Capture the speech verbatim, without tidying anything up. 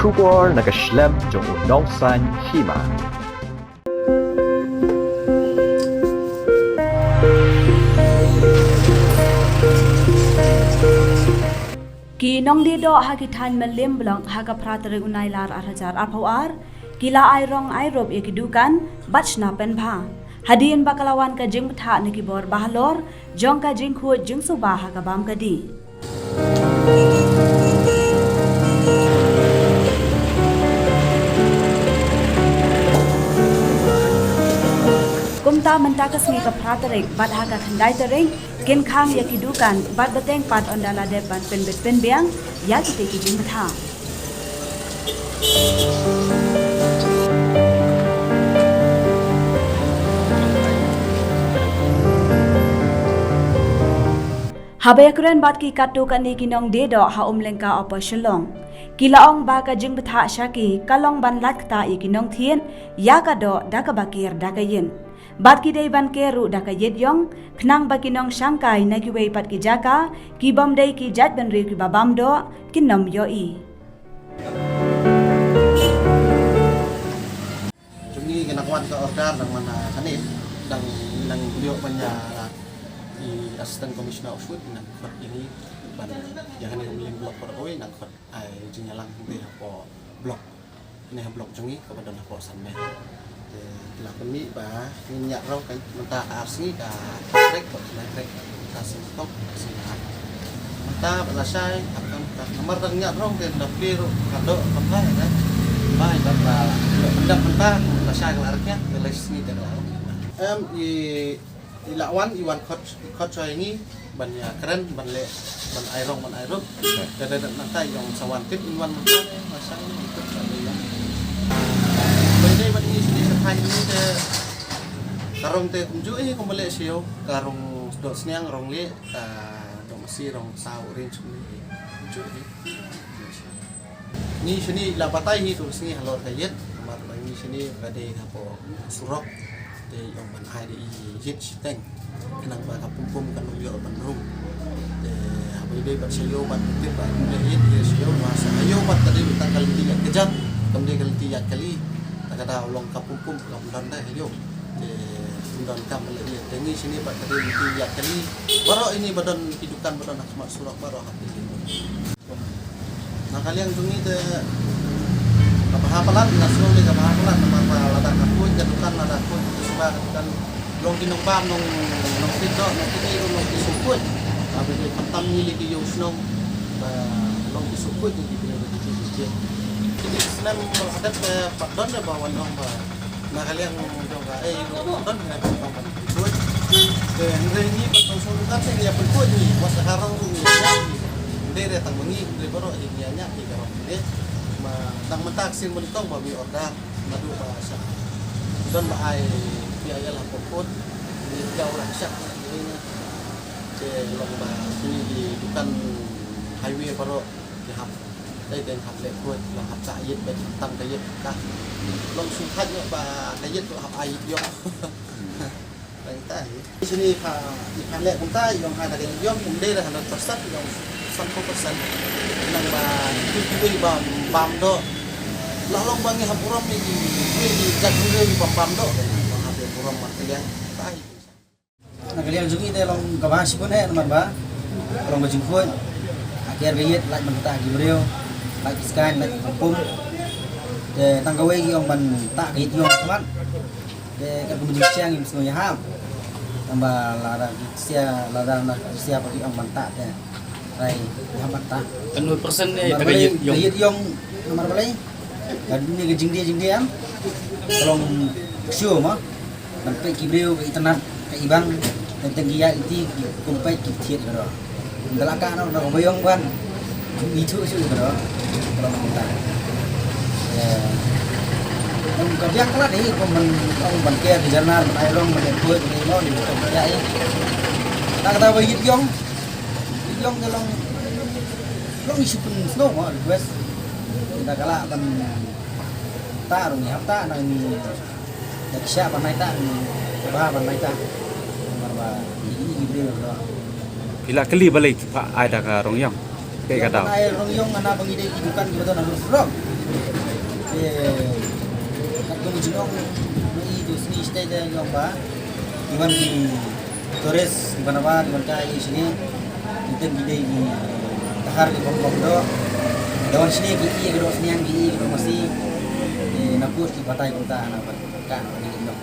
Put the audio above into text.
Khubor na ka shlem jong u nongsan hima. Ki nongdie doh ha ki thaiñ Mylliem Block ha ka phra tarik u Nailar ar hajar arphew ar ki la ai rong ai rup ïa ki dukan bad shna pynbha hadien ba ka la wan ka jingbthah na ki bor ba halor jong ka jingkhuid jingsuba ha ka bam ka dih. Kumta mynta ka sngi ka phra tarik bad ha ka khyndai tarik kin khang ïa ki dukan bad bteng pat ynda la dep ban pynbit pynbiang ïa kitei ki jingbthah. Haba ïakren bad ki katto katne ki nongdie doh ha Umlyngka Upper Shillong, ki la ong ba ka jingbthah sha ki ka long ban lait ktah ïa ki nongthied ïa ka doh da kaba ker da ka ïit. Bad ki dei ban ker ruh da ka ïit ïong khnang ba ki nongshangkai na kiwei pat ki jaka ki bym dei ki jaitbynriew kiba bam doh kin nym ïohi. Jong ngi ka nang wan ka order dang man, ah, kane, dang, dang ïoh ban ïa i Assistant Commissioner of Food nang khot ïa ngi ban ïa kane ka Umling Block por oi nang khot ai jingïalang te hapoh block. Ne ha block jong ngi kaba don hapoh San Mel. Te ki la pynmih ba ngin ïaid rau ka mynta ka ar sngi ka trek ba ka trek ka sngi tok ka sngi ar. Mynta ba la shai ka kan ka namar dang ïaid rau te da pli ru ka dok ka pa ka. Ba ba ba mynta mynta la shai ka la ar ka te la sngi te la. Em i I la wan, i wan khot, i khot shuwa ïa ngi ban ïa kren, ban leh, ban ai rong, ban ai rup. Te da da nangta i ong sa wan tip, i wan mynta ma sa ngi tip sa ngi wan. Ba ïa dei ban ngi sdang sa thaiñ ngi te ka rong te kumjuh hi kumba leh sha ïew, ka rong doh sniang, rong lieh, ka doh masi, rong saw, orange kumne kumjuh hi. Ngi shane la batai hi tu sngi halor ka ïit, namar ba ngi shane ka dei hapoh surok. Te i ong ban ai da i ïit shiteng. Khnang ba ka pum pum kan ym ïoh ban rung. Te haba i dei bad sha ïew bad tip ba kum da ïit ïa sha ïew ba sa ïew bad ka dei bad ka lynti ïaid ka jat, kam dei ka lynti ïaid kali. Ta ka daw long ka pum pum ka ym don da ïew. Te ym don kam ba la ïit. Te ngi shane bad ka dei lynti ïaid kali. Baroh ine ba don ki dukan ba don ha khmat surok baroh ha pili. Na ka liang jong ngi te ka bha palat, nga sngew lei ka bha palat, namar ba lada ka khuid ka dukan, lada khuid ka suba ka dukan, long ki nongbam, nong, nongthied doh, nongthied ei ruh long ki sngewkhuid. Haba ïadei khamtam ngi lei ki ïew shnong ba long ki sngewkhuid ïa ki briew ba ki thied ki thied. Kine ki snem ba la dep te pat don de ba wan ong ba Na ka liang jong ka, eh, don ka pynban ban pynkhuid. Te hynrei ngi ban tong shu ka te ngi ïa pynkhuid ngi, wat ka rong ngi ïa ngi. Hynrei re tang ma ngi, hynrei baroh hi ngi ïa ngi ka rong ngi. Ma tang mynta ka sien mynta ba ngi order, naduh ba sha. Don ba ai phi ai la pokot, ngi ïa ora sha. Te long ba sini di dukan highway baroh. Ki hap, dei dei hap leh khuid, long hap ka ïit, bad tam ka ïit ka. Long sngewkhuid noh ba ka ïit long hap ai ïit ïong. Dei tai. Shini pha, i pha leh kumta, i ong ha da ka ïit ïong, kum dei da hundred percent, i ong sanphew percent. Nang ba, tu tu dei bam, bam doh. Lah long ba ngi hap burom ni ki, ki, ki, jak ngi bam, bam doh. Long hap burom mat ka liang. Tai. Na ka liang jong ngi te long kaba shibun eh namar ba ka long ka jingkhuid. Ha ker ka ïit lait ban ktah ki briew, lait ki skaiñ, lait ki pum. Te tang kawei ki ong ban tah ka ïit ïong khmat. Te katkum ka jingshisha ngim sngew ïahap. Tang ba lada ki sia, lada na ki sia ba ki ong ban tah te. Trai ïahap ban tah. Kan persen eh. Namar balei ka ïit ïong, namar balei? Ka dei ka jingdie jingdie em. Ka long shu ma. Ban peit ki briew ka itynnad ka ibang. Teng teng ki ïa iti ki kum peit ki thied ka doh. Ynda la ka na ka ba ïong ban. Ki ithuh shu ka doh. Ka long kumta. Ïa. Kum ka biang ka la dei kum ban ong ban ker ki janar ban ai rong ban ïa peit ban ïa ïong ban ïa ïa. Ta kata ba ïit ïong. Ïit ïong ka long. Long ïa shu pynsngew ma request. Ynda ka la ban tah rong ïa hap tah nang ni. Ïa ki shah ban nai tah ni. Ba ban nai tah. Namar ba i i i briew ba. Phi la kylli balei ki phah ai da ka rong ïong? Te ka dau. Ai rong yong ana bang ide idukan ki badon anu rong. Te kat kum jingong i tu sini stai de yong ba. Iwan ki tourist di bana ba di banta i sini. Kita gide i tahar di bom bom do. Dawan sini ki i do sini yang ki i do masih. Te napus ki batai kota ana ba. Ka ni no.